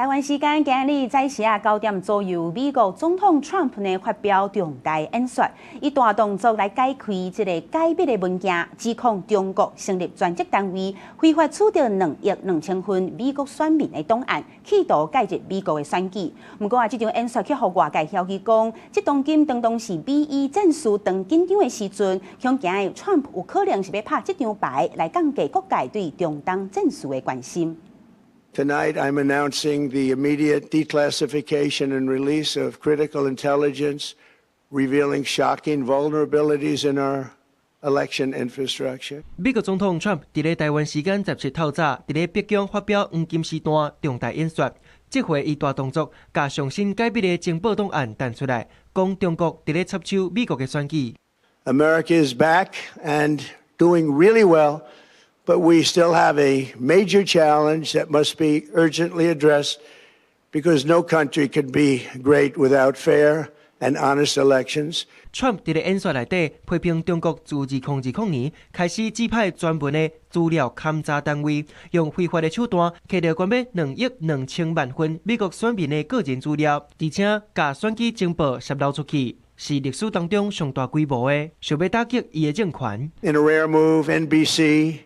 台灣時間今日早時啊9點左右，美國總統川普呢發表重大演說，以大動作來解開這个解密的文件，指控中國成立專職單位，非法取得2億2千份美國選民的檔案，企圖介入美國的選舉。毋過啊，這場演說卻予外界懷疑講，這當今當當是美伊戰事當緊張的時陣，恐驚川普有可能是欲拍這張牌來降低各界對中東戰事的關心。 Tonight, I'm announcing the immediate declassification and release of critical intelligence revealing shocking vulnerabilities in our election infrastructure. 美國總統川普佇咧台灣時間17透早，佇咧白宮發表黃金時段重大演說。這回伊大動作，共上新解密的情報檔案彈出來，講中國佇咧插手美國的選舉。 America is back and doing really well. But we still have a major challenge that must be urgently addressed because no country can be great without fair and honest elections. Trump 佇咧演說內底批評中國自2020年開始指派專門的資料勘查單位，用非法的手段摕著關欲2億2千萬份美國選民的個人資料，而且共選舉情報洩露出去，是歷史當中上大規模的，想欲打擊伊的政權。 In a rare move, NBC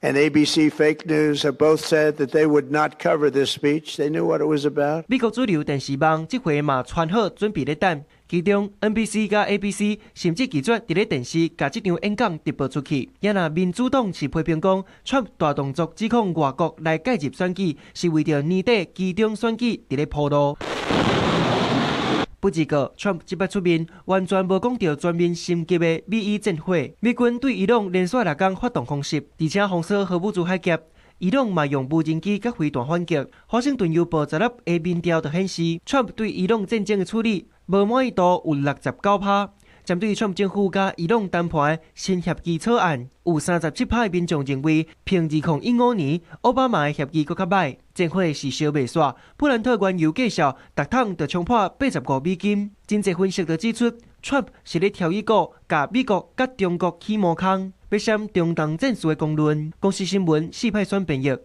and ABC fake news have both said that they would not cover this speech. They knew what it was about. 美國主流電視網這回嘛傳好準備咧等，其中 NBC 佮 ABC 甚至拒絕佇咧電視共這場演講直播出去。也若民主黨是批評講，川普大動作指控外國來介入選舉，是為著年底期中選舉佇咧鋪路。不過，川普這擺出面，完全無講著全面升級的美伊戰火。美軍對伊朗連續6工發動空襲，而且封鎖荷姆茲海峽。伊朗嘛用無人機佮飛彈反擊。華盛頓郵報十六的民調就顯示，川普對伊朗戰爭的處理無滿意度有69%。針對川普政府佮伊朗談判的新協議草案，有37%的民眾認為，比2015年奧巴馬的協議閣較䆀。戰火是燒袂煞，布蘭特原油價數，逐桶就衝破85美金。真濟分析就指出，川普是咧挑伊股，共美國佮中國起毛空，欲閃中東戰事的公論。公視新聞四派選編譯。